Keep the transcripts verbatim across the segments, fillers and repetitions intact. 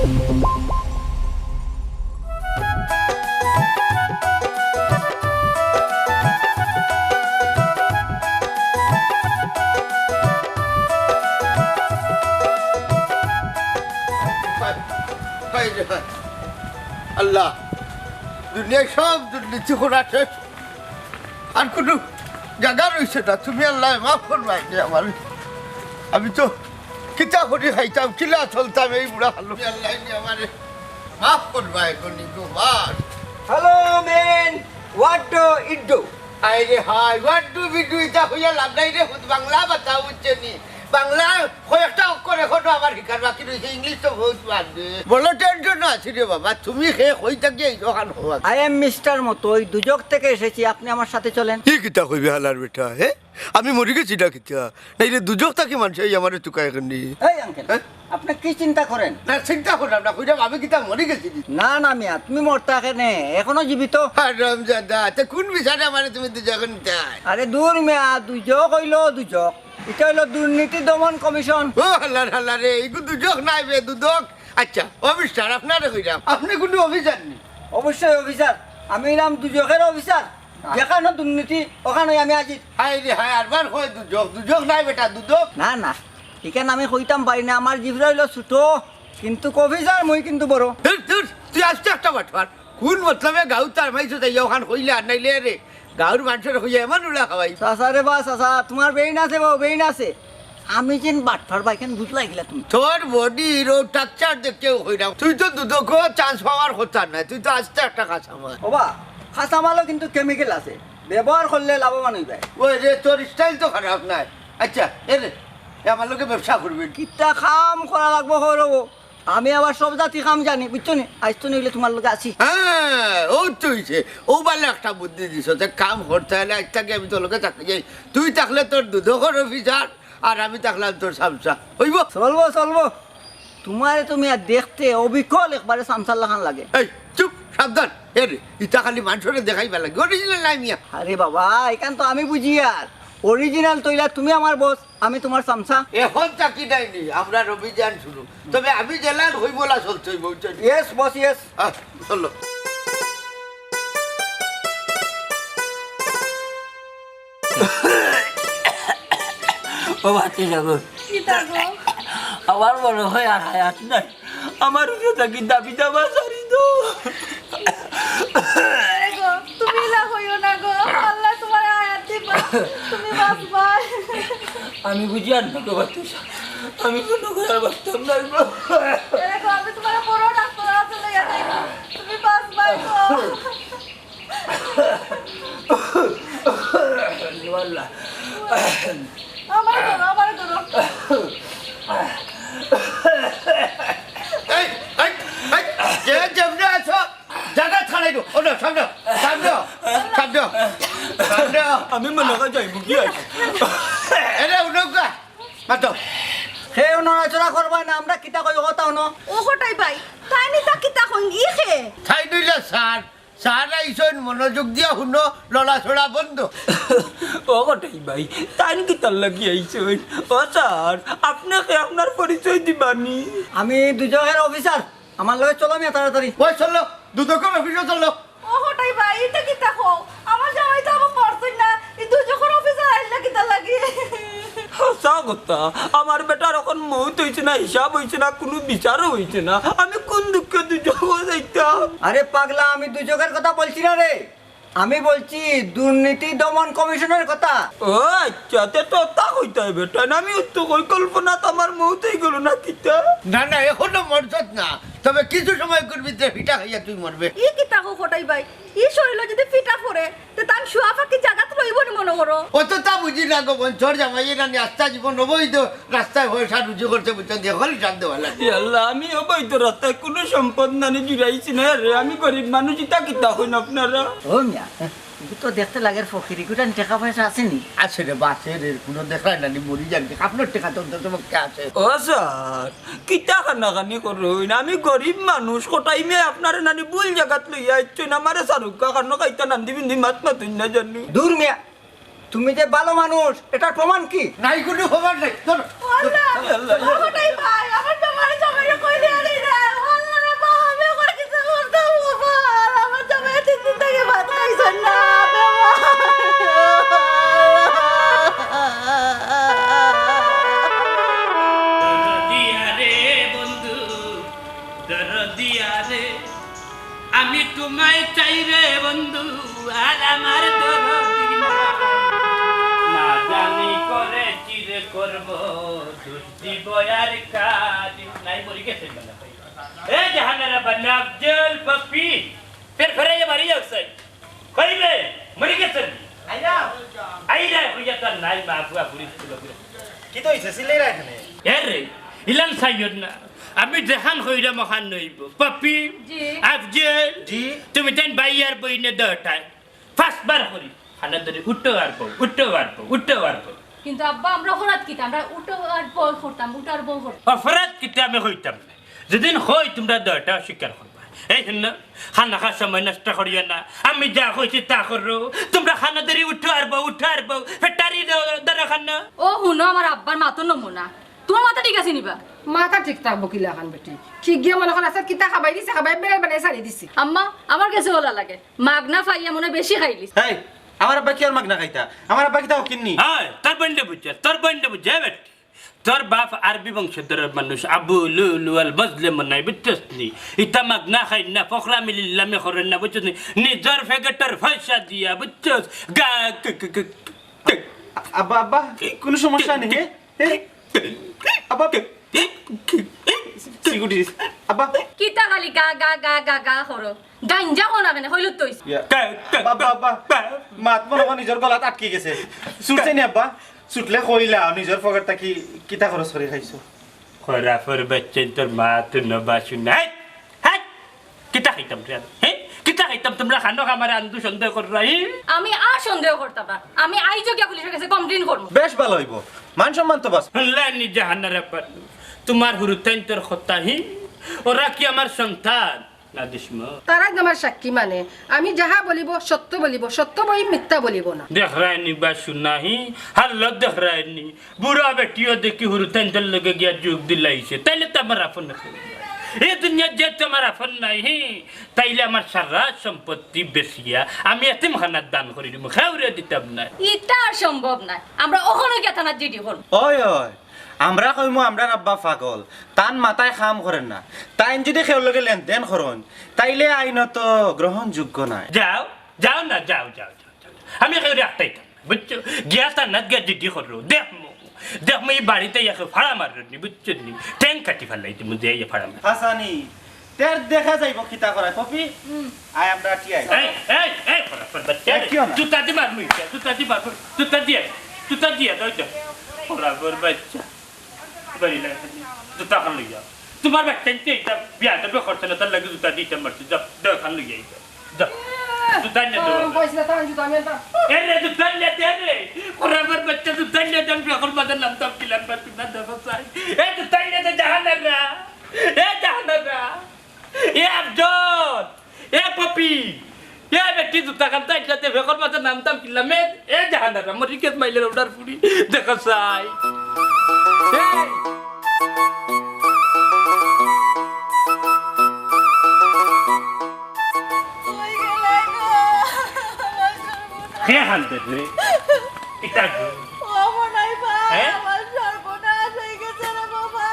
হায় রে হায়। আল্লাহ, দুনিয়ার সব দুর্নীতি করা শেষ, আর কুনু জাগা রইছে না। তুমি আল্লাহ মাফ করবায় নি আমারে। আমি তো কিতা করি খাইতাম, কিলা চলতাম এই বুড়া হালো। তুমি আল্লাহ নি আমারে মাফ করবায় নি গো, মাফ। Hello man, what do you do? আয় রে হায়, what do we do? ইতা কইয়া লাভ নাই রে, হুদ বাংলা বাতাও বুঝছো নি? বাংলা কয়েকটা অক্ষর এখনো আমার হিকার বাকি রইছে, English তো বউত বাদ দে। বলো, টেনশন আছি রে বাবা, তুমি কে কই থাকি আইছো অখান কও। I am Mister মতই, দুজখ থেকে এসেছি, আপনি আমার সাথে চলেন। ই কিতা কইবে হালার বেটা, হে? আমি মরি গেছি না কিতা? নাইলে দুজখ থাকি মানষে আইয়া আমারে তুকায় কেনে? এই uncle, হ্যাঁ? আপনি কি চিন্তা করেন? না, চিন্তা করলাম না, কইলাম আমি কিতা মরি গেছি নি? না, না মিয়া, তুমি মরতা কেনে, এখনো জীবিত। হারামজাদা, তে কুন বিচারে আমারে তুমি দুজখো নিতায়? আরে দূর মিয়া, দুজখ অইলো দুজখ। ইটা অইলো দুর্নীতি দমন কমিশন। ও হালার হালা রে, ইগু দুজখ নায় বে, দুদক। আচ্ছা, ও মিস্টার, আপনারে কইরাম, আপনে কুনু অফিসার নি? অবশ্যই অফিসার, আমি অইলাম দুজখর অফিসার। যেখানো দুর্নীতি, অখানোই আমি হাজির। হায় রে হায়, আরবার কয় দুজখ, দুজখ নায় বেটা, দুদক। না, না, ইখান আমি কইতাম পারি না, আমার জিবরা অইলো ছুটো, কিন্তু অফিসার মুই কিন্তু বড়। ধুর, ধুর, তুই আস্তা একটা বাটপার। কুন মতলবে গাঁওত আইছো তাই অখান কইলে আর নাইলে রে, গাঁওর মানষরে কইয়া এমন উড়া খাওয়াই। চাচা রে বা, চাচা, তুমার বেইন আছে বা, বেইন আছে। আমি যেন বাটপার বা, ইখান বুঝলায় কিলা তুমি? তোর বডির ও structure দেখে কইরাম। তুই তো দুদকো chance পাওয়ার কথা নায়, তুই তো আস্তা একটা কাঁচামাল। ওবা, কাঁচামালও কিন্তু chemical আছে, ব্যবহার করলে লাভবান অইবায়। ওই রে, তোর style তো খারাপ নায়। আচ্ছা, এ রে, এ আমার লগে ব্যবসা করবে। কিতা কাম করা লাগবো, করবো। আমি আবার সব জাতি কাম জানি, বুঝছো নি? আইজ তো নইলে তুমার লগে আছি। হ্যাঁ, ও তো অইছে। ও বালা একটা বুদ্ধি দিছো, যে কাম করতে অইলে আইজ থাকি আমি তোর লগে থাকি যাই। তুই থাকলে তোর দুদকর অফিসার, আর আমি থাকলাম তোর চামচা। অইবো? চলবো, চলবো। তুমারে তো মিয়া দেখতে অবিকল একবারে চামচার লাখান লাগে। এই, চুপ, সাবধান। এ রে, ইতা খালি মানষরে দেখাইবার লাগি, original নায় মিয়া। আরে বাবা, ইখান তো আমি বুঝিয়ার। Original তো অইলা তুমি আমার boss, আমি তুমার চামচা। এখন থাকি নায় নি, আমরার অভিযান শুরু। তবে আমি যেলান কইমু অলা চলতে অইবো, বুঝছো নি? Yes, boss, yes. আহ, চলো। ও ভাতিজা গো। কিতা গো? আমার মনে হয় আর হায়াত নাই। আমার উপরে থাকি দাবি দাবা ছাড়ি দেও। এ গো, তুমি ইলা কইও না গো। আল্লায় তুমারে হায়াত দিবা। তুমি বাঁচবায়। আমি বুঝি আর না গো ভাতিজা। আমি কুনু কথা বাঁচতাম না গো। এ গো, আমি তুমারে বড় ডাক্তার আছে লইয়া যাইমু। তুমি বাঁচবায় গো। আল্লাহ। আমারে ধরো, আমারে ধরো। এই, এই, এই, যে যেমনে আছো, জাগা ছাড়াই দাও। ও না, সামনে, সামনে, সামনে, সামনে। আমি মনে হয় যাইব কি আছে? এরে, উঠো গা। মাতো। হে, নড়াচড়া করবায় না, আমরা কিতা কই, কথা হুনো। ও কটাই ভাই, তাইন ইতা কিতা কইন, ই কে? তাইন অইলা স্যার। স্যার আইছইন, মনোযোগ দিয়া হুনো, লড়াচড়া বন্ধ। ও কটাই ভাই, তাইন কিতার লাগি আইছইন? ও স্যার, আপনে কে আপনার পরিচয় দিবানি? আমি দুজখর অফিসার, আমার লগে চলো মিয়া তাড়াতাড়ি। ওই চলো, দুদকর অফিসো চলো। ও কটাই ভাই, ইতা কিতা কও? আমার জামাই তো আবার মরছইন না, ই দুজখর অফিসার আইলা কিতার লাগি? হাছা কথা, আমার বেটার অখন মউত অইছে না, হিসাব অইছে না, কুনু বিচারও অইছে না, আমি কুন দুখে দুজখো যাইতাম? আরে পাগলা, আমি দুজখর কথা বলছি না রে, আমি বলছি দুর্নীতি দমন কমিশনর কথা। ও আচ্ছা, তে তো তা কইতে অইবে, তাই না? আমি তো কই কল্পনা তো আমার মউত অই গেল না কিতা? না, না, এখনো মরছত না, তবে কিছু সময় করবি যে ফিটা খাইয়া তুই মরবে। ই কিতা কও কটাই ভাই, ই শরীলো যদি ফিটা পড়ে, তে তান শুয়া পাখি জাগাত রইবো নি মনো করো? অত তা বুঝি না গো বোন, তোর জামাইয়ে নানি আস্তা জীবন অবৈধ রাস্তায় পয়সা রুজি করছে, বুঝছো, দেখল শান্ত ভালা। ইয়া আল্লাহ, আমি অবৈধ রাস্তায় কুনু সম্পদ নানি জুড়াইছি না রে, আমি গরিব মানুষ, ইতা কিতা কইন আপনারা? ও মিয়া, ইগু তো দেখতে লাগের ফকির, ইগুটান টেকা পয়সা আছে নি? আছে রে বা, আছে রে, কুনু দেখায় নানি, মরি যান, আপনার টেকা তো অন্তত পক্ষে আছে। ও স্যার, কিতা কানাকানি করইন? আমি গরিব মানুষ, কটাই মিয়া আপনারে নানি ভুল জাগাত লইয়া আইছইন, আমারে ছাড়উক্কা, কানো খাইতা নান্দি বিন্দি মাত মাতইন না জানি। দূর মিয়া, তুমি যে ভালো মানুষ, এটার প্রমাণ কি? নাই, কুনু প্রমাণ নাই। ধরো। ও আল্লাহ, ও কটাই ভাই, আমার জামাইরে কই দিয়া দিলে। আমি তোমায় চাই রে বন্ধু, আর আমার দরদি না। না জানি করেছি রে কর্ম, দুষ দিব আর কার। নাই, মরি গেছে মনে হয়। এ জাহানারা বান্না আফজল পপি, ফের ফেরাইয়া বাড়ি যাও সাই। কইবে, মরি গেছে। আইরা। আইরা, হইয়া তার নাই, মা বুয়া বুড়ি ছিল বুড়ি। কিতা অইছে, চিল্লাইরা কেনে? এ রে, ইলান সাইয়দ না। আমি যেখান কইরাম অখান অইবো। পপি, জি। আফজল, জি। তুমি তাইন ভাই আর বইনে দুইটায় পাঁচবার করি। খানা ধরি উঠো আর বও, উঠো আর বও, উঠো আর বও। কিন্তু আব্বা, আমরা অপরাধ কিতা? আমরা উঠো আর বও করতাম, উঠো আর বও করতাম। অপরাধ কিতা আমি কইতাম না। যেদিন কই তুমরা দুইটায় অস্বীকার করবায়। এই হুনো, খানা খাওয়ার সময় নষ্ট করিও না। আমি যা কইছি তা করো। তুমরা খানা ধরি উঠো আর বও, উঠো আর বও। ফেটারি ধরো খানা। ও হুনো, আমার আব্বার মাতো নমুনা। তুমার মাথা ঠিক আছে নি বা? মাথা ঠিক থাকবো কিলাখান বেটি? ঠিক গিয়া মনো কর আছে কিতা খাবাই দিছে, খাবাই বেড়াল বানাই ছাড়ি দিছে। আম্মা, আমার গেছে অলা লাগে। মাগনা পাইয়া মনে বেশি খাইলিছ। হেই, আমার আব্বা কিওর মাগনা খাইতা? আমার আব্বা কিতা ফকির নি? হেই, তোর বইনরে বুঝা, তোর বইনরে বুঝা, এ বেটি। তোর বাপ আরবি বংশধরর মানুষ, আবু লুলু আল মজলে মনাই, বুঝছস নি? ইতা মাগনা খাইন না, ফকরামি লিল্লামি করইন না, বুঝছস নি? নিজর ফেগেটর পয়সা দিয়া, বুঝছস? গা, ক, ক, ক, ক, আব্বা, আব্বা, কুনু সমস্যা নি, হে? হে? আব্বা, সিকিউরিটি, আব্বা। কিতা খালি গা, গা, গা, গা, গা করো? গাঞ্জা খাও না কেনে? কইলো তো অইছে। ইয়া। আব্বা, আব্বা, আব্বা। মাত মনো কর নিজর গলাত আটকি গেছে। ছুটছে নি আব্বা? ছুটলে কইলা, নিজর পকেট থাকি কিতা খরচ করি খাইছো? খরাফর বাচ্চাইন, তোর মাত নবাসু নাই। হেই! কিতা খাইতাম রে আমি? হে? কিতা খাইতাম? তুমরা খানো আমারে আন্দু সন্দেহ কররায়? আমি আর সন্দেহ করতাম না। আমি আইজও গিয়া পুলিশর গেছে কমপ্লেন করমু। বেশ ভালা অইবো। মান সম্মান তো বাঁচবো। হুনলায় নি জাহানারা বান্নু, তুমার হুরুতাইন্তর কথা, হি? ওরা কি আমার সন্তান? না দুশমন। তারাই তো আমার সাক্ষী মানে। আমি যাহা বলিব, সত্য বলিব, সত্য বই মিথ্যা বলিব না। দেখরায় নি বা শুনা, হি? হাল্লত দেখরায় নি? বুড়া বেটিও দেখি হুরুতাইন্তর লগে গিয়া যোগ দিলাইছে। তাইলে তো আমার আফন নায়। এ দুনিয়াত যেহেতু আমার আফন নাই, হি? তাইলে আমার সারা সম্পত্তি বেচিয়া আমি এতিমখানাত দান করি দিমু। কেউরে দিতাম না। ইতা আর সম্ভব নায়। আমরা অখনউ গিয়া থানাত জিডি করমু। অয়, অয়। আমরা কইমু, আমরার আব্বা পাগল, তান মাথায় কাম করের না। তাইন যুদি কেউর লগে লেনদেন করইন, তাইলে আইনত গ্রহণযোগ্য নায়। যাও, যাও না, যাও, যাও, যাও, যাও। আমি কেউরে আটকাইতাম না, বুঝছো? গিয়া থানাত গিয়া জিডি করো, দেখমু, দেখমু ই বাড়িত আইয়া কেউ ফাড়া মাররা নি, বুঝছো নি? ঠ্যাং কাটি ফালাই দিমু, যে আইয়া ফাড়া মার। হাসানি, তের দেখা যাইব কিতা করায়, পপি? হুম। আয় আমরা টিয়াই। এই, এই, এই, খরাফর বাচ্চা, এই, কিও না। জুতা দি মারমু ইটা, জুতা দি মারমু, জুতা দিয়া, জুতা দিয়া, দাও, দাও। খরাফর বাচ্চা। বাড়ি লাগে, জুতা খান লইয়া। তুমার বাচ্চাইন্তে ইটা বিয়াদবি করছে না, তার লাগি জুতা দি ইটা মারছি, যাও, দাও, খান লইয়া ইটা। যাও। জুতা নিয়া দাও। কইছিলা, তার জুতা আমি আনতাম। এ রে, জুতা নিয়া দে রে। খরাফর বাচ্চা, জুতা নিয়া দে, আমি ফেকর মাঝে নামতাম কিলা, আমি বাঁচতাম না, দেখো চাই। এ, জুতা নিয়া দে, জাহানারা। এ, জাহানারা। এ আফজল, এ পপি, এ বেটি জুতা খান তাই যাতে ফেকর মাঝে নামতাম কিলা মে, এ জাহানারা, মরি গেছে মাইলের অর্ডার ফুড়ি, দেখা চাই। এ। কই গেলে গো? আমার সর্বনাশ। কে হানতে রে? ইটা কি? ও মনাই ভাই, হ্যাঁ? আমার সর্বনাশ অই গেছে রে বাবা।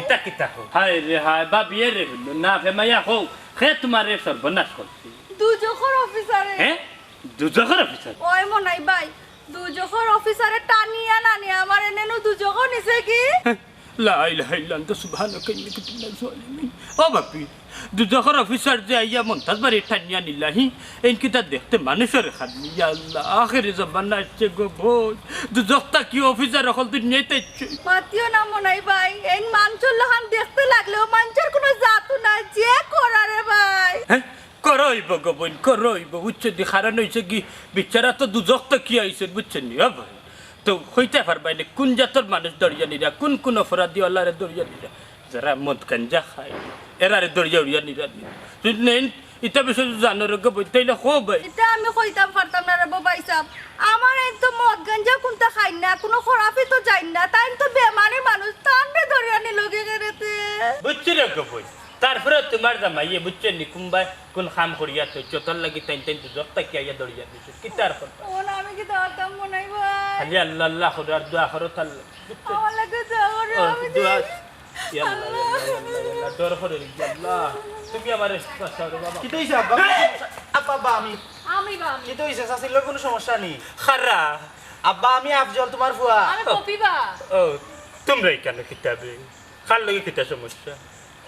ইটা কিতা কও? হায় রে হায়, ভাবিয়ে রে, না ফেমাইয়া কও। কে তুমারে সর্বনাশ করছে? দুজখর অফিসারে। হ্যাঁ? দুজখর অফিসার? ওই মনাই ভাই, দুজখর অফিসারে টানিয়া নানিয়া আমার এনে নু দুজখো নিছে কি? লা ইলাহা ইল্লা আনতা সুবহানাকা ইন্নী কুনতু মিনাজ জালিমিন। ও বাপি, দুজখর অফিসার যে আইয়া মন্তাজ বাড়ি টানিয়া নিলাহি, এইন কিতা দেখতে মানুষর খালি, ইয়া আল্লাহ, আখেরি জমানা আইছে গো বইন। দুজখ থাকি অফিসার অকল দুনিয়াত আইছে। মাতিও না মনাই ভাই, এইন মানষর লাখান দেখতে লাগলেও মানষর কুনু জাতু নাই, যে করা রে ভাই। হ্যাঁ? করইব গো বইন, করইব, বুঝছো নি? কারণ অইছে কি, বিচারা তো দুজখ থাকি আইছইন, বুঝছো নি? ও বইন, তো কইতায় পারবায় নি, কুন জাতর মানুষ ধরিয়া নিরা, কুন কুন অপরাধী অলারে ধরিয়া নিরা, যারা মদ গাঞ্জা খায়, এরারে ধরিয়া উড়িয়া নিরা নি। তুই নেইন, ইতা বিষয়ে জানো রে গো বইন, তাইলে কও ভাই। ইতা আমি কইতাম পারতাম না রে বা ভাইসাব। আমার এইন তো মদ গাঞ্জা কুনতা খাইন না, কুনু খরাফি তো যাইন না, তাইন তো বেমানি মানুষ, তানরে ধরিয়া নিলো গি কেরেতে। বুঝছি রে গো বইন। তারপরে তুমার জামাইয়ে বুঝছো নি, কুনবায় কুন কাম করিয়া থইছে, তার লাগি তাইন তাইন দুজখ থাকি আইয়া ধরিয়া দিছে। কিতা আর করতা? ও না, আমি কিতা করতাম মনাই ভাই? খালি আল্লাহ আল্লাহ করো আর দোয়া করো তার লাগি। বুঝছো? আমার লাগি দোয়া করো, ও, আমি দোয়া। ইয়াল্লা, ইয়াল্লা, ইয়াল্লা, ইয়াল্লা, ডর করে রে, ইয়াল্লা। তুমি আমারে বাঁচাও রে বাবা। কিতা অইছে আব্বা? আব্বা, আব্বা, আমি। আমি বা আমি। কিতা অইছে? চাচির লগে কুনু সমস্যা নি? খারা। আব্বা, আমি আফজল, তুমার ফুয়া। আমি পপি বা। ও, তুমরা ইখানো কিতা বে? কার লগে কিতা সমস্যা?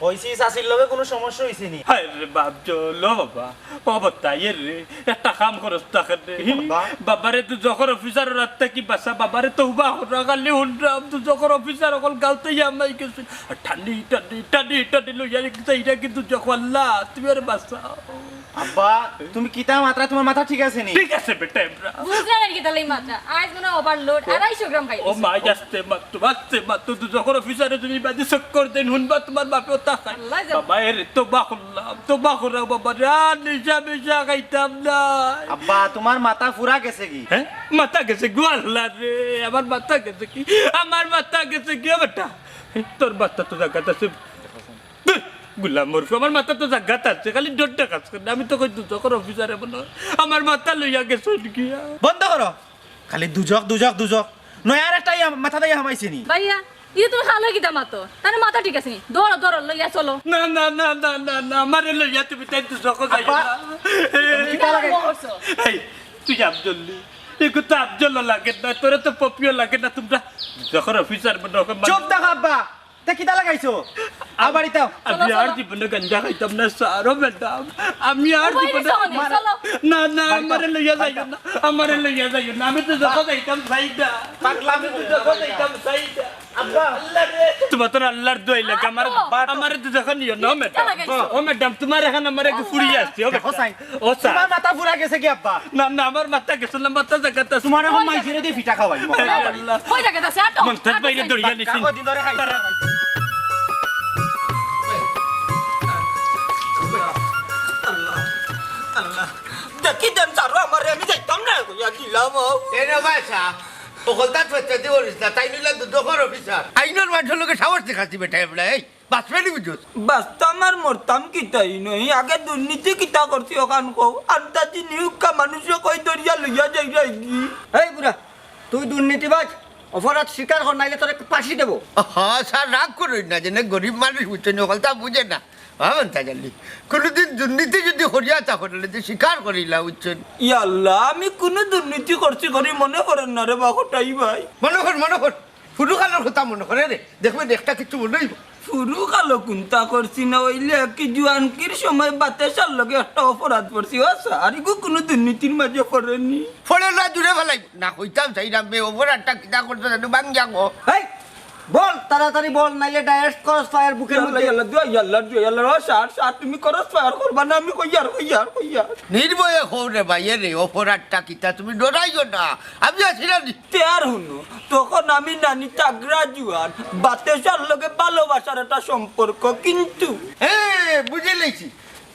কইছি, চাচির লগে কুনু সমস্যা অইছে নি? হায় রে বাপ, জ্বলো বাবা। ও বাবা, তাই রে, একটা কাম করস তাকে রে। বাবা। বাবারে দুজখর অফিসারর আত থাকি বাঁচা, বাবারে তওবা করা, খালি হুনরাম দুজখর অফিসার অকল গাউত আইয়া হামাই গেছে। আর টানি, টানি, টানি, টানি লইয়া যাইরা কিন্তু দুজখ, আল্লাহ, তুমি আরে বাঁচাও। আব্বা, তুমি কিতা মাতরায়, তুমার মাথা ঠিক আছে নি? ঠিক আছে বেটা, এমরা। বুঝলাম না কিতা লাগি মাতরা। আইজ মনে হয় ওভারলোড, আড়াইশো গ্রাম খাই ও দিছে। মা, আস্তে মাতো, আস্তে মাতো, দুজখর অফিসারে তুমি বাদে চক্কর দেন, হুনবা তুমার বাপেও তা খায়। আল্লাহ জানে। বাবা, এরে তওবা করলাম, তওবা করাও বাবা রে, আর নিশা মিশা খাইতাম না। আব্বা, তুমার মাথা ফুরা গেছে গি? হ্যাঁ? মাথা গেছে গো আল্লাহ রে, আমার মাথা গেছে গি? আমার মাথা গেছে গি, ও বেটা? তোর মাথা তো জাগাত আছে। ধুর, গুলাম মরফু, আমার মাথা তো জাগাত আছে, খালি ডরটা কাজ করে না। আমি তো কই দুজখর অফিসারে মনে হয় আমার মাথা লইয়া গেছে গিয়া। বন্ধ করো, খালি দুজখ, দুজখ, দুজখ। নয়া আর একটা ইয়া মাথাত আইয়া হামাইছে নি? ভাইয়া, ইয়ে তুমি খালো কিতা মাতো? তার মাথা ঠিক আছে নি? ধরো, ধরো, লইয়া চলো। না, না, না, না, না, না, আমারে লইয়া তুমি তাই দুজখো যাইও আব্বা, না। তুমি কিতা লাগাই? এই, তুই আফজল নি? এগু তো আফজলও লাগে না, তোরে তো পপিও লাগে না, তুমরা দুজখর অফিসার মনে হয়। চুপ থাকো আব্বা। তে কিতা লাগাইছো? আবার ইতাও। আমি চলো, আর চলো। জীবনে গাঞ্জা খাইতাম না, স্যার, ও ম্যাডাম। আমি আর ঘুমাই জীবনে গেছো অনেক, চলো। না, না, বাড়িত আমারে আও, লইয়া বাড়িত যাইও আও। না, আমারে লইয়া যাইও না। আমি দুজখো যাইতাম চাই না। পাগলামি দুজখো যাইতাম চাই না। আব্বা। আল্লাহ রে। তুমার তো আল্লাহর দোয়াই লাগে, আমার, আব্বা। আমারে দুজখো নিও না, ও ম্যাডাম। কিতা লাগাইছো? ও ম্যাডাম, তুমার এখন আমার একটু আল্লাহ। ফুরিয়ে আসছে, ও দেখো ম্যাডাম। চাই। ও স্যার। তুমার মাথা ফুরা গেছে গি আব্বা? না, না, আমার মাথা গেছে না, মাথা জাগাত আছে। তুমার এখন মাইজিরে দিয়ে ফিটা খাওয়াই, মহল্লা বাড়ি। আল্লাহ। কই জাগাত আছে? আটো। মন্তাজ ভাইরে দরিয়া নিছি। কাগজ দিন ধরে খাই। আল্লাহ, আল্লাহ। দেখি দেন, স্যার, আমারে আমি যাইতাম না, কইয়া দিলাম, ও। এ রে ভাই সাহেব, অকলতা তো চেতে করিস না, তাই নিলে দুদকর অফিসার। আইনর মাঠের লোকে সাহস দেখাচ্ছি বেটা, এবলা, এই। বাঁচবে নি বুঝছস? বাঁচতাম আর মরতাম কিতাই নই, আগে দুর্নীতি কিতা করছি অখান কও। আন্দাজি নিউক্কা মানুষে কই দরিয়া লইয়া যাইরায় গি। এই বুড়া, তুই দুর্নীতিবাজ, অপরাধ স্বীকার কর, নাইলে তোরে ফাঁসি দেবো। হ্যাঁ স্যার, রাগ করইন না, যেন গরিব মানুষ বুঝছইন, অকলতা বুঝে না। হ্যাঁ, মন্তাজ আলী, কোনোদিন দুর্নীতি যদি করিয়া থাকো, তাহলে তো স্বীকার করিলা, বুঝছইন। ইয়া আল্লাহ, আমি কুনু দুর্নীতি করছি করি মনে করেন না রে বা কটাই ভাই। মনে কর, মনে কর। ফুরুকালর কথা মনো করে রে, দেখবে একটা কিছু মনো অইবো। ফুরুকালো কুন্তা করছি না, অইলে কি জুয়ানকির সময় বাতেশার লগে একটা অপরাধ করছি। ও স্যার, ইগু কুনু দুর্নীতির মাঝে পড়েনি। পড়ে না, জুড়ে ফালাই। না, কইতাম চাইরাম বে, অপরাধটা কিতা করছো জানো, বাং যাবো। এই, বল, তাড়াতাড়ি বল, নাইলে direct cross fire বুকের ইয়াল্লা, মধ্যে। ইয়াল্লা, দুয়া, ইয়াল্লা, দুয়া, ইয়াল্লা, ও স্যার, স্যার, তুমি cross fire করবা না, আমি কইয়ার, কইয়ার, কইয়ার। নির্ভয়ে কও রে ভাই, এ রে, অপরাধটা কিতা, তুমি ডরাইও না, আমি আছি না নি? তে আর হুনো, তখন আমি নানি তাগড়া জুয়ান, বাতেশার লগে ভালোবাসার একটা সম্পর্ক, কিন্তু এ, বুঝি লাইছি।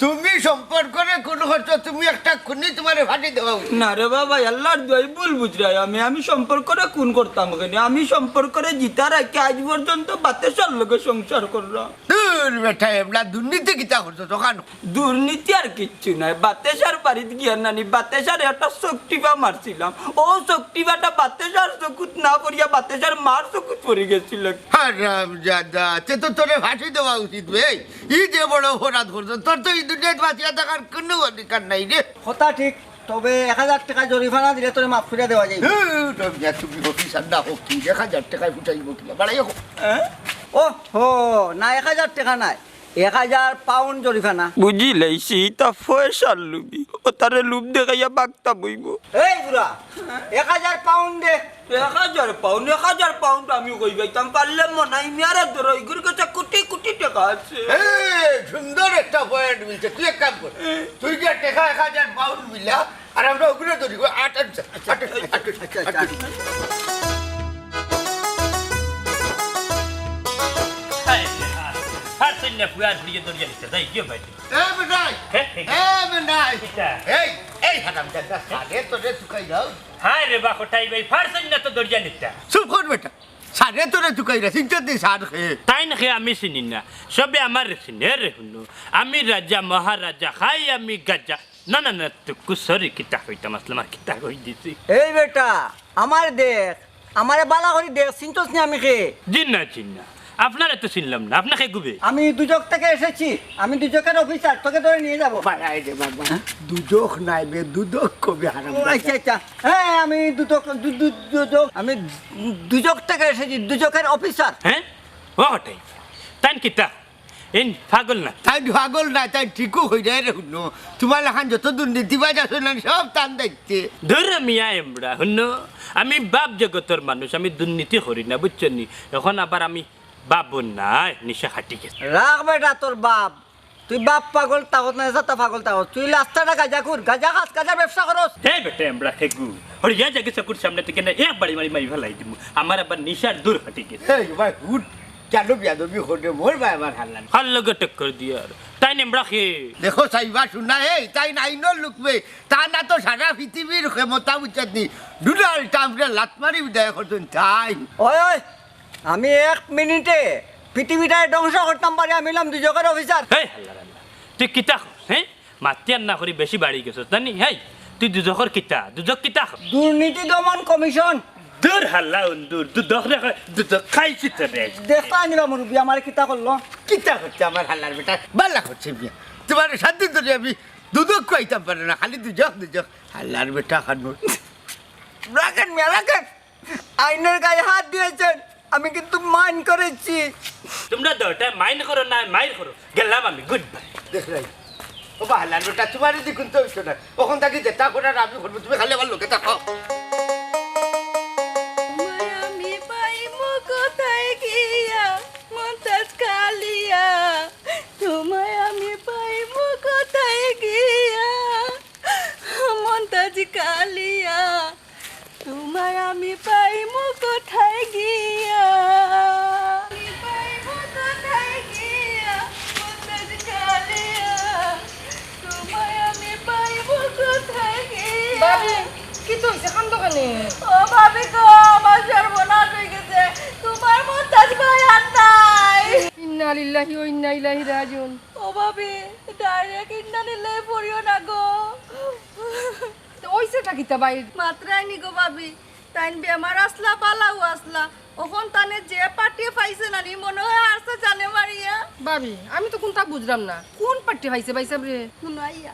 তুমি সম্পর্করে খুন করছো, তুমি একটা খুনি, তুমারে ফাঁসি দেওয়া উচিত। না রে বাবা, আল্লাহর দোয়াই ভুল বুঝরায় আমি, আমি সম্পর্করে খুন করতাম কেনে? আমি সম্পর্করে জিতা রাখি আজ পর্যন্ত বাতেশার লগে সংসার করলাম। দূর বেটা, এবলা দুর্নীতি কিতা করছো দোকান? দুর্নীতি আর কিচ্ছু নাই। বাতেশার বাড়িত গিয়া নানি, বাতেশারে একটা চোখ টিপা মারছিলাম। ও চোখ টিপাটা বাতেশার চকুত না পড়িয়া বাতেশার মার চকুত পড়ি গেছিল। হারামজাদা, তে তো তোরে ফাঁসি দেওয়া উচিত বে। ই যে বড় অপরাধ করছো, তোর তো ই দুনিয়াত বাঁচিয়া থাকার কুনু অধিকার নাই রে। কথা ঠিক, তবে এক হাজার টেকা জরিমানা দিলে তোরে মাফ করিয়া দেওয়া যাইবো। হু, তুমি আর তুমি অফিসার না হোক কি, এক হাজার টেকায় ফুটাইবো কিলা? বাড়াইয়া হোক। হ্যাঁ? ও হো, না, এক হাজার টেকা নায়, এক হাজার পাউন্ড জরিমানা। বুঝি লাইছি, ইতা পয়সার লুভি। ও তারে লুভ দেখাইয়া বাগতা বইবো। এই বুড়া, এক হাজার পাউন্ড দে। এক হাজার পাউন্ড, এক হাজার পাউন্ড আমি কই পাইতাম, পারলে মনাই মিয়ারে ধরো, ইগুর কাছে কোটি কোটি টেকা আছে। এ, সুন্দর একটা পয়েন্ট মিলছে, তুই এক কাম কর, তুই গিয়া টেকা এক হাজার পাউন্ড মিলা, আর আমরা ওগুলো ধরি, আট, আট, আট, আট, আট, আট। এই, আর, আর সৈন্য ফুয়ার ফুড়িয়ে দরিয়া নিতে যাই, গিয়ে ভাই। এ বেটাই, হে, হে। এ বেটাই। কিতা? এই, এই হারামজাদা, সারে তোরে তুকাই দাও। হায় রে বা কটাই ভাই, ফারছেন না তো দরিয়া নিতা। চুপ কর বেটা। সারে তোরে তুকাইরা, চিনতে দি সার খে। তাইন খে আমি চিনি না। সবে আমারে চিনে রে হুনো। আমি রাজা মহারাজা, খাই আমি গাজা। না, না, না, তুকু সরি কিতা কইতাম আসলাম আর কিতা কই দিছি। এই বেটা, আমারে দেখ, আমারে বালা করি দেখ, চিনতস নি আমি খে? জি না, জি না। আপনারে তো চিনলাম না, আপনে কে গো বে? আমি দুজখ থেকে এসেছি, আমি দুজখের অফিসার, তোকে ধরে নিয়ে যাব। বাড়াই দে বাবা। দুজখ নাই বে, দুদক কবে হারাম। ও, আচ্ছা, আচ্ছা। হ্যাঁ, আমি দুদক, দু-, দু-, দুজখ, আমি দুজখ থেকে এসেছি, দুজখের অফিসার। হ্যাঁ? ও হটে। তাইন কিতা? ইন পাগল না? তাইন পাগল না, তাইন ঠিকউ কইরা রে হুনো। তুমার লাখান যত দুর্নীতিবাজ আছে না, সব তান দায়িত্বে। ধুর মিয়া এমরা, হুনো। আমি বাপ জগতর মানুষ, আমি দুর্নীতি করি না, বুঝছো নি? এখন আবার আমি বাপ নায়, নিশা খাটি গেছে। রাখ বেটা তোর বাপ। তুই বাপ পাগল তাকস না, এসাতা পাগল তাকস। তুই লাস্তাটা গাঁজা খুর, গাঁজা খাস, গাঁজার ব্যবসা করস। হে বেটা, এমরা খেগু। হরিয়া জাগে চকুর সামনে থেকে না এক বাড়ি মারি মারি ফেলাই দিমু। আমার আবার নিশার দূর খাটি গেছে। এই ভাই, হুট, কেন বিয়াদবি করে মোর ভাই আমার হাল্লা? হাল্লা গটক করে দিয়ার। তাইন এমরা খে। দেখো সাইবা শুনা, এই তাইন আইনর লুকবে। তা না তো সারা পৃথিবীর ক্ষমতা বুঝছত নি। ডোনাল্ড ট্রাম্পরে লাত মারি বিদায় করছইন তাইন। ওই, ওই, আমি এক মিনিটে পৃথিবীটারে ধ্বংস করতাম পারি, আমি অইলাম দুজখের অফিসার। হেই, হাল্লার হাল্লা। তুই কিতা কস, হ্যাঁ? মাতিয়ার না করি বেশি বাড়ি গেছস, জানি? হেই, তুই দুজখর কিতা? দুজখ কিতা কস? দুর্নীতি দমন কমিশন। দূর হাল্লা উন্দুর, দুজখ রে কয়, দুজখ খাইছি তো রে। দেখো আনিবা মুরব্বি, আমার কিতা করলো? কিতা করছে আমার হাল্লার বেটা? বালা করছে বিয়া। তুমার সাত দিন ধরি আমি দুজখ খাইতাম পারি না, খালি দুজখ, দুজখ। হাল্লার বেটা খানুর। রাখেন মিয়া, রাখেন। আইনের গায়ে হাত দিয়েছেন, আমি কিন্তু মাইন্ড করেছি। তোমরা দুইটা মাইন্ড করো না, মাইর করো। গেলাম আমি, গুড বাই। দেখরায়। ও বাহালার বেটা, তুমারে দেখুন তো অইছে না। অখন থাকি যেতা করার আমি করমু, তুমি খালি আমার লগে থাকো। তোমায় আমি পাইমু কোথায় গিয়া, মন্তাজ কালিয়া? তোমায় আমি পাইমু কোথায় গিয়া, মন্তাজ কালিয়া? তোমায় আমি পাইমু কোথায় গিয়া? আমি পাইমু কোথায় গিয়া, মন্তাজ কালিয়া? তোমায় আমি পাইমু কোথায় গিয়া? ভাবি, কিতা অইছে? কান্দো কেনে? ও ভাবি গো, আমার সর্বনাশ অই গেছে। তোমার মন্তাজ ভাই আর নাই। ইন্না লিল্লাহি ওয়া ইন্না ইলাইহি রাজিউন। ও ভাবি, ডাইরেক্ট ইন্না লিল্লাহি পড়িও না গো। তে অইছেটা কিতা ভাই? মাতরায় নি গো ভাবি, তাইন বেমার আছলা, বালাউ আছলা। অখন তানে যে পার্টিয়ে পাইছে নানি, মনে অয় হারছে জানে মারিয়া। ভাবি, আমি তো কুনতা বুঝরাম না। কুন পার্টি পাইছে ভাইসাবরে? হুনো আইয়া,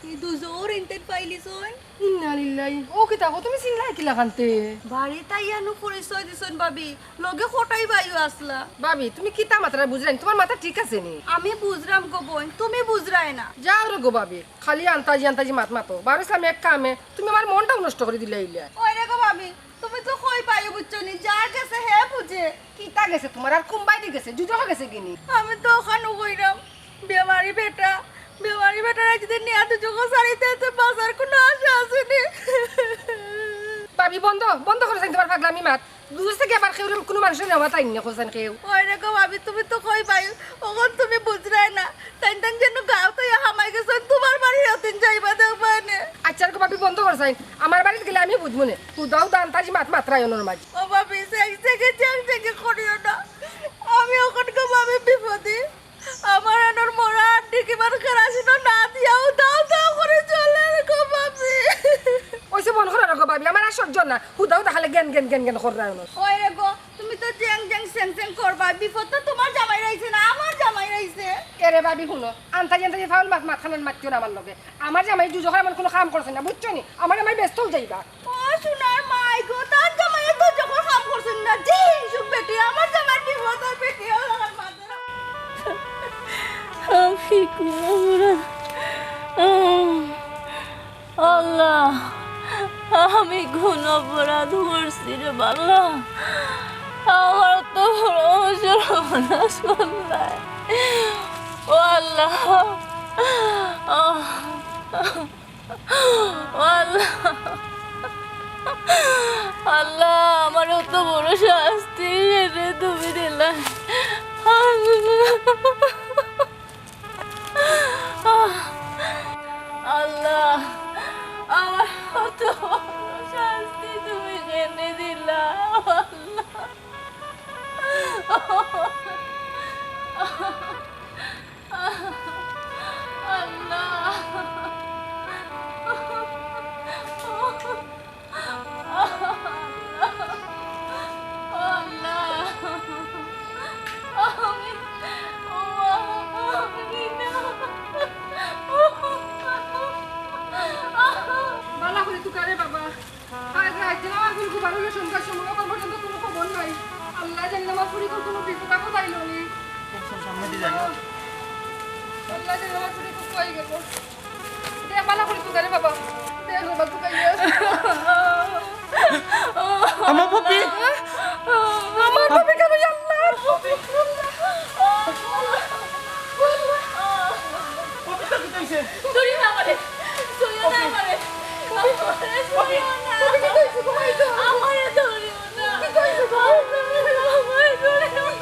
ই দুজখর ইনতেন পাইলিছইন। ইন্না লিল্লাহি। ও কিতা কও, তুমি চিনলায় কিলাখানতে? বাড়িত আইয়া নু পরিচয় দিছইন ভাবি, লগে কটাই ভাইও আছলা। ভাবি, তুমি কিতা মাতরায় বুঝরায় নি? তুমার মাথা ঠিক আছে নি? আমি বুঝরাম গো বইন, তুমি বুঝরায় না। যাও রে গো ভাবি, খালি আন্তাজি আন্তাজি মাত মাতো। বার অইছলাম এক কামে, তুমি আমার মনটাউ নষ্ট করি দিলাইলা। ওই রে গো ভাবি, তুমি তো কই পাইও বুঝছো নি, যার গেছে হে বুঝে। কিতা গেছে তুমার, আর কুনবায়দি গেছে, দুজখো গেছে গি নি? আমি তো অখানউ কইরাম, বেমারি বেটা, বেমারি বেটারে যদি নিয়া দুজখো ছাড়িতে বাঁচার কুনু আশা আছে নি। ভাবি, বন্ধ, বন্ধ করো চাইন তুমার পাগলামি মাত। দুজখ থাকি আবার কেউরে কুনু মানষে নেওয়া তাইন না, কইছইন কেউ। ওই রে গো ভাবি, তুমি তো কই পাইও, অখন তুমি বুঝরায় না। তাইন তাইন যেন গাঁও থাকি হামাই গেছইন, তুমার বাড়ি অতদিন যাইবা দেখবায় নে। আচ্ছা রে গো ভাবি, বন্ধ করো চাইন, আমার বাড়িত গেলে আমি বুঝমু নে। হুদা হুদা আন্তাজি মাত মাতরায় অনর মাঝে। ও ভাবি, চেক চেকে চেক চেকে করিও না, আমি অখন গো ভাবি বিপদে। আমার অনর মরা আড্ডি কিমান কেরাসিন না দিয়াউ দাউ দাউ করি জ্বলের গো ভাবি। অইছে, বন্ধ করো রে গো ভাবি, আমার আর সহ্য না। হুদা হুদা খালি গেন গেন গেন গেন কররায় অনর। ওই রে গো, তুমি তো জেং জেং সেং সেং করবায়, বিপদ তো তুমার জামাইর আইছে না, আমার জামাইর আইছে। এরে ভাবি হুনো, আন্তাজি আন্তাজি ফাউল মাত মাতখান মাতিও না আমার লগে। আমার জামাই দুজখর এমন কুনু কাম করছে না, বুঝছো নি? আমার জামাই বেহেস্তো যাইবা। ও সোনার মাই গো, তার জামাইয়ে দুজখর কাম করছে না, যে হিংসুক বেটি, আমার জামাইর বিপদর বেটি, ও আমার মাথা। আমি কুন অপরাধ? আহ, আল্লাহ, আমি কুন অপরাধ করছি রে আল্লাহ? আমার তো বড় সর্বনাশ করলায়। ও আল্লাহ, আহ, ও আল্লাহ, আল্লাহ, আমার অত বড় শাস্তি কেনে তুমি দিলা? আল্লাহ, আল্লাহ, আমার অত বড় শাস্তি তুমি কেনে দিলা? আল্লাহ। আল্লাহ। আল্লাহ। কোনো বিপদ আপদ আইলো নি? সামনে দিয়ে যাই। আল্লাহ, রে বাবা, চুরি করতে হয়ে গেল। দে, বালা করে তুই রে বাবা। দে, বাবা, তুই খাইয়ে। আমার পপি। আমার পপি কেন, আল্লাহ? পপি, তোর কি হইছে? ধরিও না আমারে। ধরিও না আমারে। আমারে ধরিও না। আমারে ধরিও না। আমারে ধরিও না।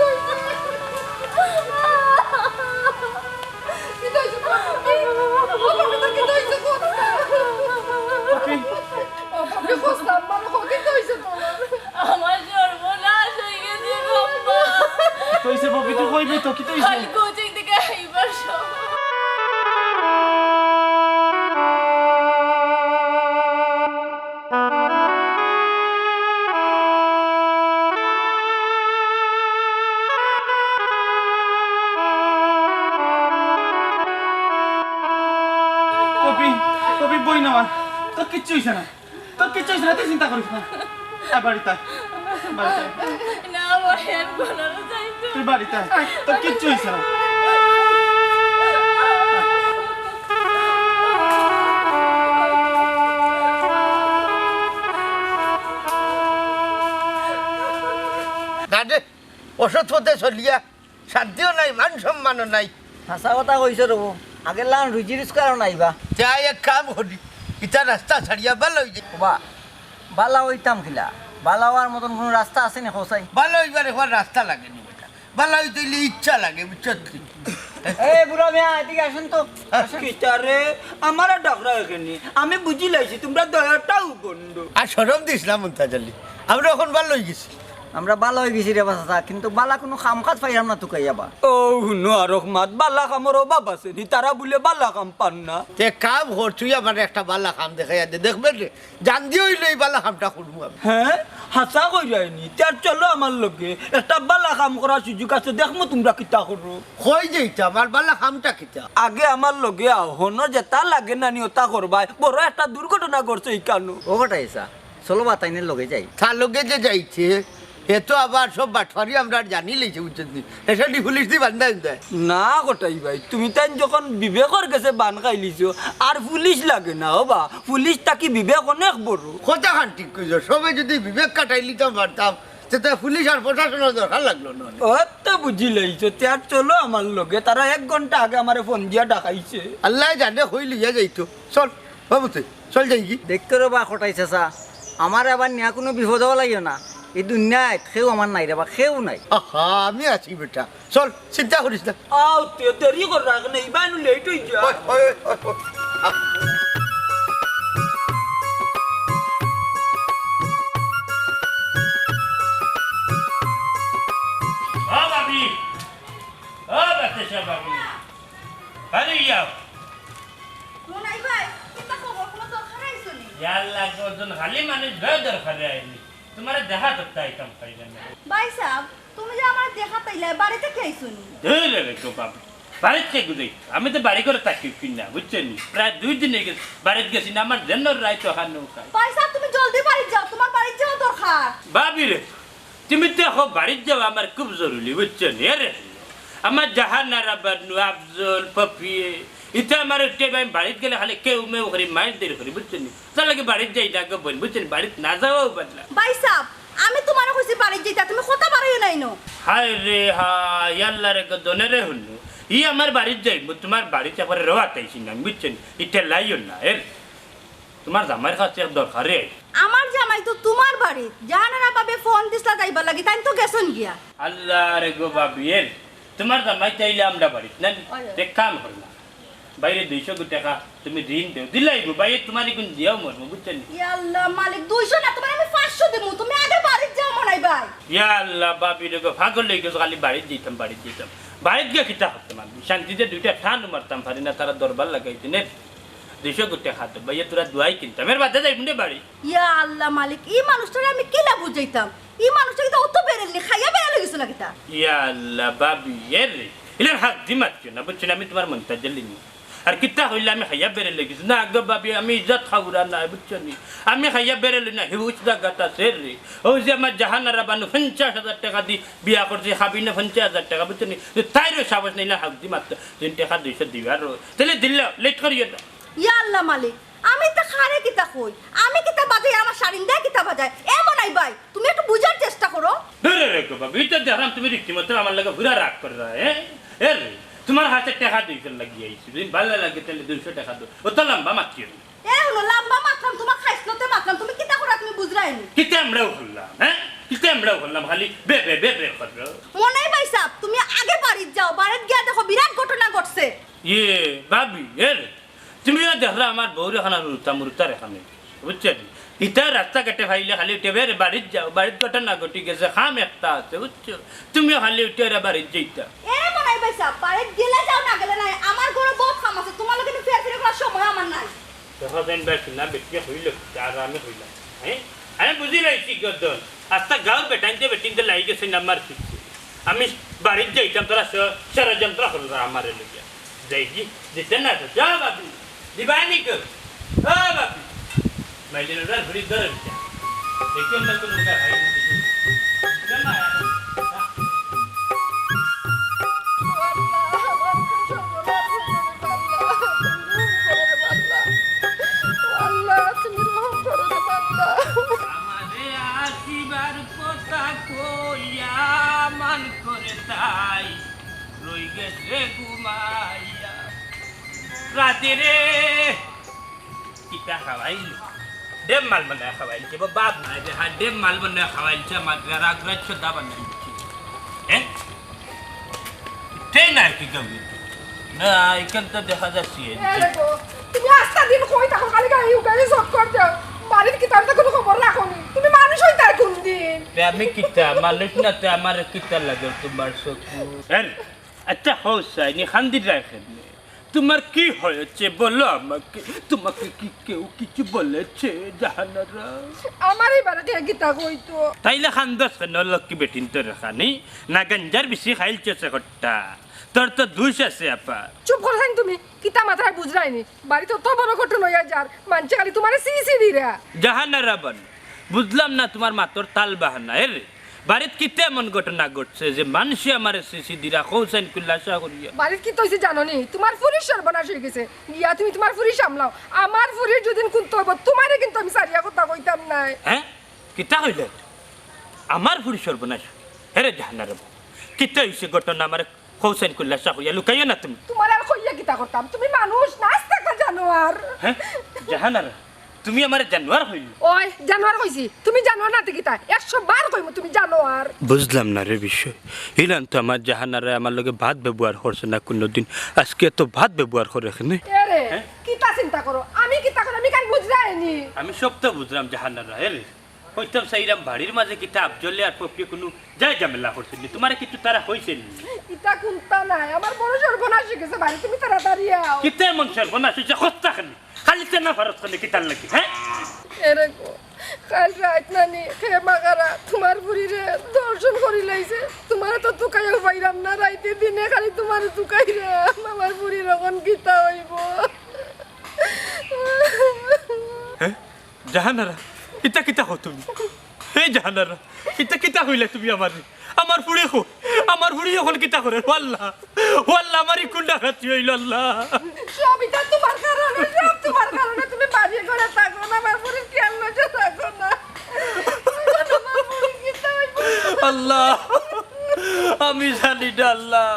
আমার সর্বনাশ হয়ে গেছে গো আব্বা। কিতা অইছে পপি? তুই কইবি তো, কিতা অইছে? আমি কোচিং থেকে আইবার সময় পপি, পপি, বইন আমার, তোর কিচ্ছু অইছে না, তোর কিচ্ছু অইছে না, তুই চিন্তা করিস না। আয় বাড়িত আয়, বাড়িত আয়। না ভাই, আমি কোনোদিন যাইতাম তুই বাড়িত আয়, তোর কিচ্ছু অইছে না। দাদা, অসৎ পথে চলিয়া শান্তিও নাই, মান সম্মানও নাই। হাছা কথা কইছো রে বউ, আগের লাখান রুজি রোজগারও নাই বা। তে আয় এক কাম করি, ইতা রাস্তা ছাড়িয়া বালা অই যাই। ওবা, বালা অইতাম কিলা? বালা অওয়ার মতন কুনু রাস্তা আছে নি কও চাই? বালা অইবার একবার রাস্তা লাগে নি বেটা, বালা অইতে অইলে ইচ্ছা লাগে, বুঝছত নি? এ বুড়া মিয়া, এদিকে আসেন তো। আসেন। কিতা রে, আমারে ডাকরা কেনে? আমি বুঝিলাইছি, তুমরা দুইওটাউ ভন্ড। আর শরম দিস না মুনতাজ আলী, আমরা অখন বালা অই গেছি। আমরা বালা অই গেছি রে বা চাচা, কিন্তু বালা কুনু কাম কাজ পাইরাম না তুকাইয়া বা। ও হুনো, আরক মাত, বালা কামর অভাব আছে নি? তারা বুলে বালা কাম পার না। তে কাম কর, তুই আমারে একটা বালা কাম দেখাইয়া দে, দেখবে রে, জানদি অইলে ই বালা কামটা করমু আমি। হে, হাছা কইরায় নি? তে আর চলো আমার লগে, একটা বালা কাম করার সুযোগ আছে, দেখমু তুমরা কিতা করো। কই যাইতাম, আর বালা কামটা কিতা? আগে আমার লগে আও, হনো যেতা লাগে না নি অতা করবায়, বড় একটা দুর্ঘটনা ঘটছে ইকানো। ও কটাই চা, চলো বা তাইনের লগে যাই। তার লগে যে যাইছে, হে তো আবার সব বাটপারি আমরার জানিলাইছে, বুঝছত নি? এ শাদি পুলিশ দি বান্ধা উন্দায়। না কটাই ভাই, তুমি তাইন যখন বিবেকর গেছে বান খাইলিছো, আর পুলিশ লাগে না, ওবা, পুলিশ থাকি বিবেক অনেক বড়। কথাখান ঠিক কইছো, সবে যুদি বিবেক খাটাইলিতাম পারতাম, তে তো পুলিশ আর প্রশাসনর দরকার লাগলো না। ও তো বুঝিলাইছো, তে আর চলো আমার লগে, তারা এক ঘন্টা আগে আমারে ফোন দিয়া ডাকাইছে। আল্লায় জানে কই লইয়া যাইতো। চল, বাবু তুই। চল যাইগি। দেখতে রে বা কটাই চাচা, আমারে আবার নিয়া কুনু বিপদো ফালাইও না। ই দুনিয়াত কেউ আমার নাই রে বা, কেউ নাই। আহা, আমি আছি বেটা। চল, চিন্তা করিস না। আও, তে দেরি কর রাখ না, ইবাইনু লেট অই যা। ওই, ওই, ওই, ওই, ওই। ও ভাবি, ও বাতাসা ভাবি, বাড়ি যাও। মনাই ভাই, কিতা খবর? কুনু দরকারে আইছো নি? ইয়াল্লা, একজন খালি মানুষ বেদরকারে আইলি। তুমারে দেখা করতে আইতাম পাইলাম না। ভাই সাব, তুমি যে আমারে দেখা পাইলা, বাড়িত থাকি আইছো নি? ধুর রে গো বাবা, বাড়িত থাকি যাই? আমি তো বাড়ি ঘরো থাকি কিনা, বুঝছো নি? প্রায় দুই দিন অই গেছে, বাড়িত গেছি না, আমার যেন রাইত অখান নৌকায়। ভাই সাব, তুমি জলদি বাড়িত যাও, তুমার বাড়িত যাওয়া দরকার। ভাবি রে, তুমি তো এখন বাড়িত যাওয়া আমার খুব জরুরি, বুঝছো নি? আরে, আমার জাহানারা বানু, আফজল, পপিয়ে, ইতা আমার উঠে ভাই বাড়িত গেলে খালি কেউ মেউ করি, মাইর দের করি, বুঝছো নি? তার লাগি বাড়িত যাই না গো বইন, বুঝছো নি? বাড়িত না যাওয়াউ বালা। ভাই সাব, আমি তুমারে কইছি বাড়িত যাইতা, তুমি কথা বাড়াইও না ইনো। হায় রে হায়, আল্লাহ রে গো, দনে রে হুনু। ই আমার বাড়িত যাইমু, তুমার বাড়িত একবারে রওয়াত আইছি না, বুঝছো নি? ইটা লাইও না, এর। তুমার জামাইর কাছে এক দরকারে আইছি। আমার জামাই তো তুমার বাড়িত। জাহানারা ভাবিয়ে ফোন দিছলা যাইবার লাগি, তাইন তো গেছইন গিয়া। আল্লাহ রে গো ভাবি, এর তুমার জামাই তো আইলে আমরা বাড়িত না নি? অয়। এক কাম কর না, ভাইরে দুইশো গু টেকা তুমি ঋণ দেও, দিলাইবো ভাইয়ে, তুমারে কুন দিয়াউ মরমু, বুঝছো নি? ইয়া আল্লাহ মালিক, দুইশো না, তুমারে আমি পাঁচশো দিমু, তুমি আগে বাড়িত যাও মনাই ভাই। ইয়া আল্লাহ ভাবি রে গো, পাগল অই গেছো, খালি বাড়িত যাইতাম, বাড়িত যাইতাম। বাড়িত গিয়া কিতা করতাম আমি? শান্তিতে দুইটা টান মারতাম পারি না, তারা দরবার লাগাইছে নে। দুইশো গু টেকা দেও ভাইয়ে, তোরা দুয়াই কিনতাম, এর বাদে যাইমু নে বাড়ি। ইয়া আল্লাহ মালিক, ই মানুষটারে আমি কিলা বুঝাইতাম? ই মানুষটা কিতা অত বেরেল নি, খাইয়া বেরেল অই গেছে না কিতা? ইয়া আল্লাহ, ভাবি, এ রে, ইলার হাত দি মাতিও না, বুঝছো নি? আমি তুমার মনটা জ্বালি নি। আর কিতা কইলে আমি খাইয়া বেড়ে লেগেছি? না গো ভাবি, আমি ইজ্জত খাওরা না, বুঝছো নি? আমি খাইয়া বেড়ে লই না, হিউজ জাগাত আছে রে। ও যে আমার জাহানারা বানু পঞ্চাশ হাজার টেকা দি বিয়া করছি, খাবি না পঞ্চাশ হাজার টেকা, বুঝছো নি? তো তাইরও সাহস নাই না, হাউদি মাত্র তিন টেকা দুইশো দিবা আর তাহলে দিল, লেট করিও না। ইয়া আল্লাহ মালিক, আমি তো খারে কিতা কই? আমি কিতা বাজাই, আমার শাড়িন দেয় কিতা বাজায়? এমন আই ভাই, তুমি একটু বুঝার চেষ্টা করো। ধরে রেখো বাবু, এটা দেখলাম তুমি রীতিমতো আমার লগে ঘুরা রাগ করে দেয়, হ্যাঁ? এ রে, তোমার হাতে টেকা দুইশো লাগিয়ে আইছি, যদি ভালো লাগে তাহলে দুইশো টেকা দাও। ও তো লম্বা মাতিও না। এ হলো লম্বা মাতলাম, তোমার খাইছলতে মাতলাম, তুমি কিতা করা তুমি বুঝরায় নি? কিতা আমরাও করলাম, হ্যাঁ? কিতা আমরাও করলাম, খালি বে বে বে বে করো। মনাই ভাই সাহেব, তুমি আগে বাড়িত যাও, বাড়িত গিয়া দেখো বিরাট ঘটনা ঘটছে। ইয়ে, ভাবি, এ রে, তুমিও দেখলা আমার বউর এখানে রুতা মুরুতার এখানে, বুঝছো নি? ইতা রাস্তাঘাটে পাইলে খালি উঠে বের বাড়িত যাও, বাড়িত ঘটনা ঘটি গেছে, কাম একটা আছে, বুঝছো? তুমিও খালি উঠে এরা বাড়িত যাইতা। এ মনাই ভাই সাহেব, বাড়িত গেলে যাও, না গেলে নাই, আমার ঘরো বহুত কাম আছে, তোমার লগে তো ফের ফিরে করার সময় আমার নাই। দেখা যায় বা শুনা বেটিয়ে কইল, আর আমি কইলাম, হ্যাঁ? আমি বুঝি লাইছি গদন, আস্তা গাঁওর বেটাইন্তে বেটিন্তে লাগি গেছে নাম্বার ফিরছে। আমি বাড়িত যাইতাম, তোরা ষ-, ষড়যন্ত্র করলা আমারে লইয়া। যাই কি? দিতে না তো। যা বাপি। দিবানি কো? ও বাপি। মাইলে ওরা ঘুরি ধরে দিতে। দেখি আমরা কোনো জায়গায় খাই না, দেখি। না, না, আল্লাহ, তুমি রহম করো রে আল্লাহ। আমারে আসিবার কথা কইয়া মান করে তাই রই গেছে ঘুমাইয়া। রাতে রে কিতা খাওয়াইল? ডেম মাল বানায় খাওয়াইলছে, বা বাপ নাই যে, হ্যাঁ, ডেম মাল বানায় খাওয়াইলছে, আমার রাগ রাগ সদা বানাইলছে। হ্যাঁ? ইটাই না আর কি কেউ? না, এখান তো দেখা যাচ্ছে। এ দেখো, তুমি আস্তা দিন কই থাকো, খালি গাড়ি উঠাই চক্কর দেও। বাড়ির কিতার তো কোনো খবর রাখো নি। তুমি মানুষ হইতায় কোন দিন? তে আমি কিতা? মানুষ না, তে আমার কিতা লাগে তোমার চকু? এর, আচ্ছা, হো সাইনি, খান্দির রাখেন। তোমার কি হয়েছে বলো আমাকে? তোমাকে কি কেউ কিছু বলেছে, জাহানারা? আমার এই বাড়িতে কিতা কইতো? তাইলে খান্দস কেন, লক্ষ্মী বেটিন তোর খানি? না গাঞ্জার বেশি খাইলছে সে ঘরটা? তোর তো দুষ আছে, আপা। চুপ করো চাইন তুমি। কিতা মাথায় বুঝরায়নি? বাড়িত অত বড় ঘটনা অইয়া যার, মানষে খালি তোমারে ছি ছি দিরা। জাহানারা বানু, বুঝলাম না তোমার মাতর তাল বাহানা। এ রে, বাড়িত কিতা এমন ঘটনা ঘটছে যে মানষে আমারে ছি ছি দিরা, কও চাইন খুলাসা করিয়া। বাড়িত কিতা অইছে জানো নি? তোমার ফুরির সর্বনাশ অই গেছে। গিয়া তুমি তোমার ফুরি সামলাও। আমার ফুরির যদিন কুন্তা অইবো, তোমারে কিন্তু আমি ছাড়িয়া কথা কইতাম নায়। হ্যাঁ? কিতা কইলে? আমার ফুরির সর্বনাশ? হে রে জাহানারা বানু, কিতা অইছে ঘটনা আমারে কও চাইন খুলাসা করিয়া, লুকাইও না তুমি। তোমারে আর কইয়া কিতা করতাম? তুমি মানুষ না, আস্তা একটা জানোয়ার। হ্যাঁ? জাহানারা, তুমি আমারে জানোয়ার কইলে? ওই, জানোয়ার কইছি। তুমি জানোয়ার না তে কিতা? একশো বার কইমু তুমি জানোয়ার। বুঝলাম না রে বিষয়। ইলান তো আমার জাহানারায় আমার লগে বাদ ব্যবহার করছে না কোনোদিন। আজকে তো বাদ ব্যবহার করে এখানে। এ রে, হ্যাঁ? কিতা চিন্তা করো? আমি কিতা করো? আমি কান বুঝরায়নি। আমি সব তো বুঝলাম জাহানারা, এ রে। কইতাম চাইরাম বাড়ির মাঝে কিতা আফজলে আর পপিয়ে কুনু যায় ঝামেলা করছেন নি? তোমারে কিছু তারা কইছেন নি? ইতা কুন্তা নায়, আমার বড় সর্বনাশ অই গেছে ভাই, তুমি তাড়াতাড়ি আও। কিতা এমন সর্বনাশ অইছে? কত্তা খালি, খালি তেনা ফারত খালি কিতার লাগি, হ্যাঁ? এ রে গো, কাইল রাইত নানি, হে মাগারা, তোমার ফুরিরে ধর্ষণ করিলাইছে। তোমারে তো তুকাইয়াও পাইরাম না, রাইতে দিনে খালি তোমারে তুকাইরাম। আমার ফুরির অখন কিতা অইবো? হ্যাঁ? জাহানারা, ইতা কিতা কও তুমি? হে জাহানারা, ইতা কিতা কইলা তুমি আমারে? আমার ফুরি কো, আমার ফুরি অখন কিতা করে? ও আল্লাহ, ও আল্লাহ, আমার ই কুন ডাকাতি অইলো আল্লাহ? সব ইতা তোমার কারণে, সব তোমার কারণে। তুমি বাড়ি ঘরে থাকো না, আমার ফুরির খেয়াল নজর রাখো না। আমার ফুরির কিতা অইবো? আল্লাহ, আমি জানি না আল্লাহ।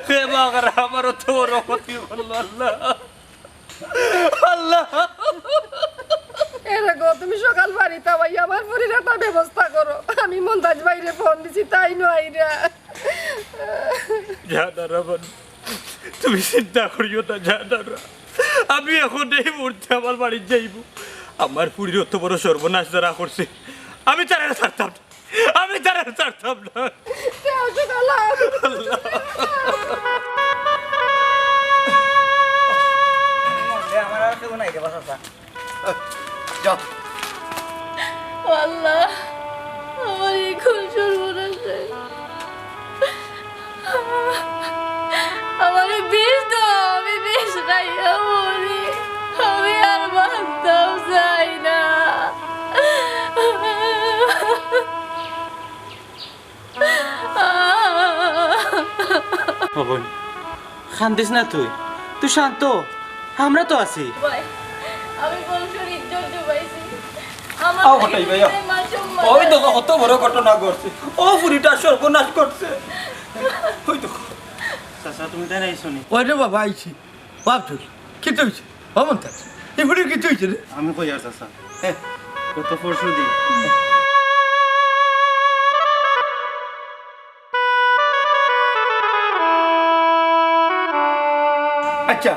হে মাগারা, আমার অত বড় ক্ষতি করলো আল্লাহ। আল্লাহ। এ রে গো, তুমি সকাল বাড়িত আইয়া আমার ফুরির একটা ব্যবস্থা করো। আমি মন্তাজ ভাইরে ফোন দিছি, তাইন আইরা। জাহানারা বানু, তুমি চিন্তা করিও না জাহানারা। আমি অখন এই মুহূর্তে আমার বাড়িত যাইমু। আমার ফুরির অত বড় সর্বনাশ যারা করছে, আমি তারারে ছাড়তাম না। আমি তারারে ছাড়তাম না। তে অশোক আল্লাহ। আল্লাহ। এ, আমার আর কেউ নাই রে, বাস, বাস। যাও। আল্লাহ, আমার ই কুন সর্বনাশ অইলো। আমারে বিষ দাও, আমি বিষ খাই। ও বোন, কান্দিস না তুই, তুই শান্ত, আমরা তো আছি। ভাই, আমি বংশর ইজ্জত ডুবাইছি। আমার আও, হটাই ভাই, আও। মান সম্মান ওই দেখো, কত বড় ঘটনা ঘটছে। ও ফুরিটা সর্বনাশ করছে। ওই দেখো। চাচা, তুমি তাই নাই শুনি। ওই রে বাবা, আইছি। বাপ তুই, কিতা অইছে? ও মন্তাজ, ই ফুরির কিতা অইছে রে? আমি কই আর চাচা। হ্যাঁ। গত পরশু দিন। আচ্ছা,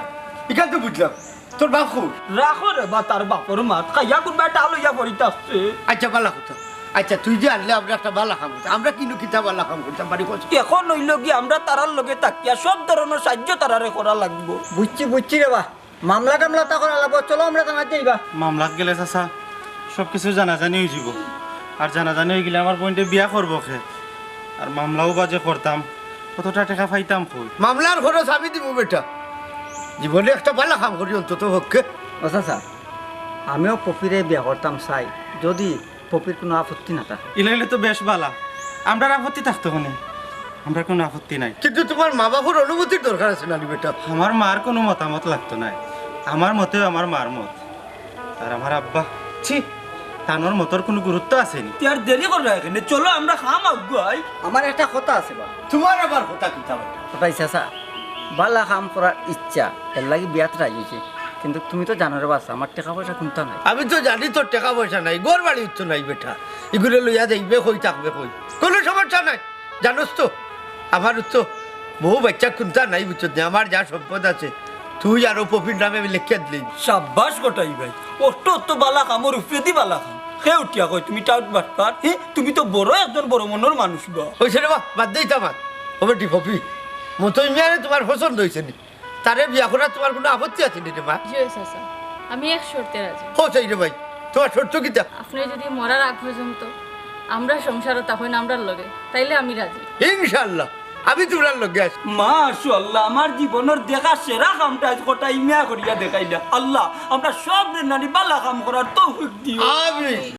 ইখান তো বুঝলাম। তোর বাপ কই? রাখো রে বা, তার বাপর মাত। খাইয়া কুনবা একটা লইয়া পড়িত আছে। আচ্ছা, বালা কথা। আচ্ছা, তুই যে আনলে আমরা একটা বালা কাম করতাম। আমরা কিন্তু কিতা বালা কাম করতাম, বাড়ি কত? এখন অইলো কি, আমরা তারার লগে থাকিয়া সব ধরনের সাহায্য তারারে করা লাগবো। বুঝছি, বুঝছি রে বা। মামলা টামলা তা করা লাগবো। চলো, আমরা থানাত যাইবা। মামলাত গেলে চাচা, সব কিছু জানাজানি অই যিবো। আর জানাজানি অই গেলে আমার বইনরে বিয়া করবো কে? আর মামলাও বাজে করতাম, কতটা টেকা পাইতাম কই? মামলার খরচ আমি দিমু বেটা। জীবনে একটা বালা কাম করি অন্তত পক্ষে। ও চাচা, আমিও পপিরে বিয়া করতাম চাই, যদি পপির কুনু আপত্তি না থাকে। ইলা অইলে তো বেশ বালা, আমরার আপত্তি থাকতো কেনে? আমরার কুনু আপত্তি নাই। কিন্তু তুমার মা বাপর অনুমতির দরকার আছে না নি বেটা? আমার মার কুনু মতামত লাগতো নায়, আমার মতেউ আমার মার মত। আর আমার আব্বা, ছি, তানর মতর কুনু গুরুত্ব আছে নি। তে আর দেরি কররায় কেনে? চলো আমরা কাম আগুয়াই। আমার একটা কথা আছে বা। তুমার আবার কথা কিতা বেটা? ভাই চাচা, বালা কাম করার ইচ্ছা, এরলাগি বিয়াত রাজি অইছি। কিন্তু তুমি তো জানো রে বা চাচা, আমার টেকা পয়সা কুন্তা নাই। আমি তো জানি তোর টেকা পয়সা নাই, ঘর বাড়িও তো নাই বেটা। ইগুরে লইয়া যাইবে কই, থাকবে কই? কুনু সমস্যা নাই। জানোস তো, আমার তো বউ বাইচ্চা কুন্তা নাই, বুঝছত নি? আমার যা সম্পদ আছে, তুই আর ও পপির নামে আমি লেখিয়া দিলাইমু। সাব্বাস কটাই ভাই, অত অত বালা কামর উপরেদি বালা কাম। কে উঠিয়া কয় তুমি টাউট বাটপার? হে, তুমি তো বড় একজন বড় মনর মানুষ বা। অইছে রে বা, বাদ দে ইতা মাত। ও বেটি পপি, মতই মিয়ারে তুমার পছন্দ অইছে নি? তারে বিয়া করাত তুমার কুনু আপত্তি আছে নি রে মা? জি অয় চাচা, আমি এক শর্তে রাজি। ও চাই রে ভাই, তুমার শর্ত কিতা? আপনে যদি মরার আগ পর্যন্ত আমরার সংসারো থাকইন আমরার লগে, তাইলে আমি রাজি। ইনশাআল্লাহ, আমি তুমরার লগে আছি। মাশাআল্লাহ, আমার জীবনর দেখা সেরা কামটা আইজ কটাই মিয়া করিয়া দেখাইলা। আল্লাহ, আমরার সবরে নানি বালা কাম করার তৌফিক দিও। আমিন।